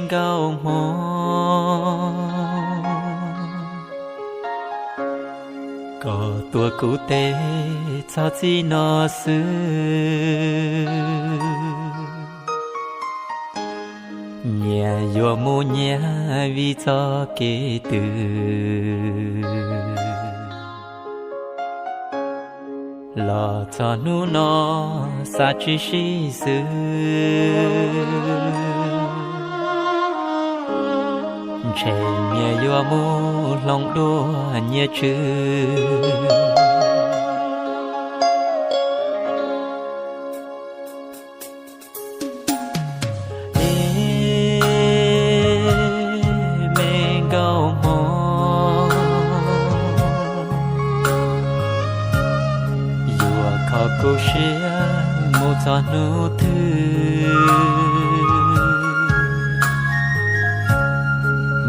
nkauj hmoob, koj tuav kuv tes txog txij no xwb. Nyias yuav mus nyias vim txoj kev twg, los txog hnub no xav tsis sib xws. Ntshe nyias yuav mus hloov dua nyias tswv. Ib me nkauj hmoob, yuav kho kuv siab mus txog hnub twg,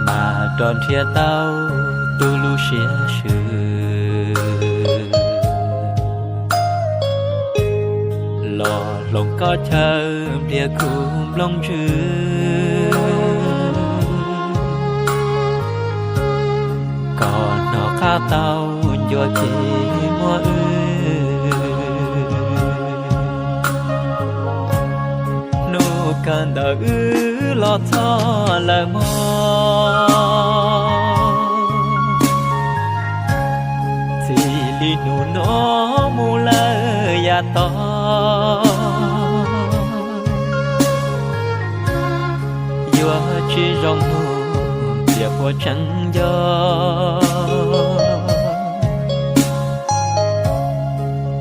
mas rov nrhiav tau tus lub siab swm. Los hloov koj chaw npliag kuv nplooj ntswg, kom hnov qab tau ncua kev muaj wb. Hnub kawm ntawv wb los txog lawm mog, txij li hnub no mus lawm yav tod, yuav tsis zoo mus tias puas tseem nco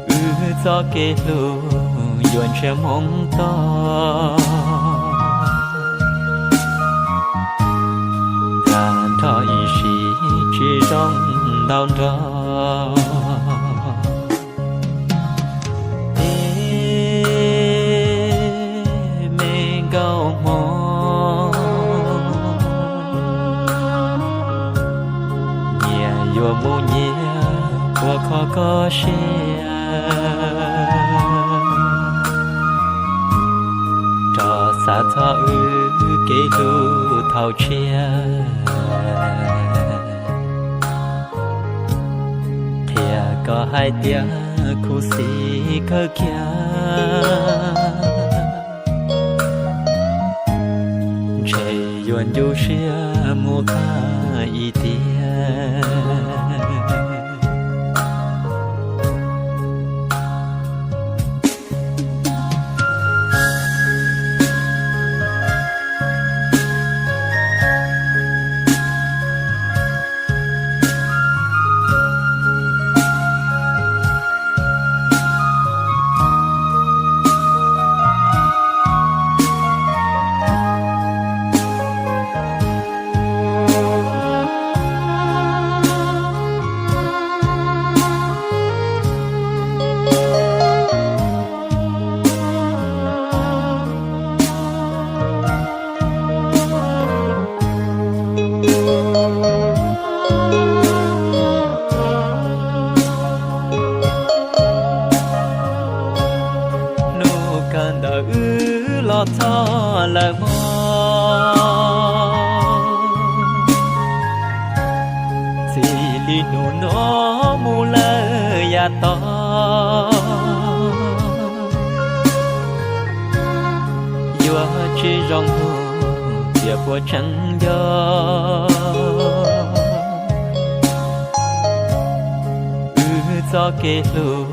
wb txoj kev hlub yuav ntshiab hmoov tog. Tag nrho ib sim tsis zoo ntau nrog. Ib me nkauj hmoob, nyias yuav mus nyias ua kho koj siab, rov xav txog wb kev hlub thaum tshiab. Qhia koj hais tias khuv xim kawg kiag, ntshe yuav ncu siab mus qab ib tiam. Hnub kawm ntawv wb los txog lawm mog, txij li hnub no mus lawm yav tod, yuav tsis zoo mus tias puas tseem nco wb txoj kev hlub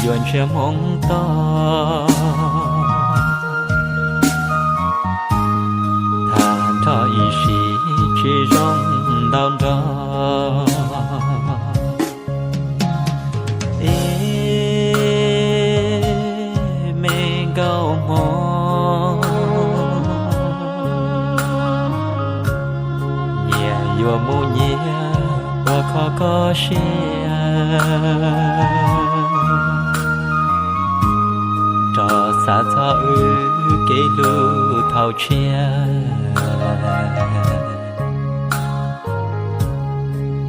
yuav ntshiab hmoov tog. Tag nrho ib sim tsis zoo ntau nrog. Ib me nkauj hmoob, nyias yuav mus nyias ua kho koj siab, rov xav txog wb kev hlub thaum tshiab.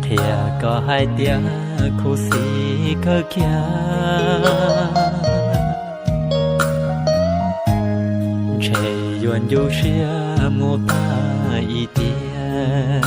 Qhia koj hais tias khuv xim kawg kiag, ntshe yuav ncu siab mus tag ib tiag.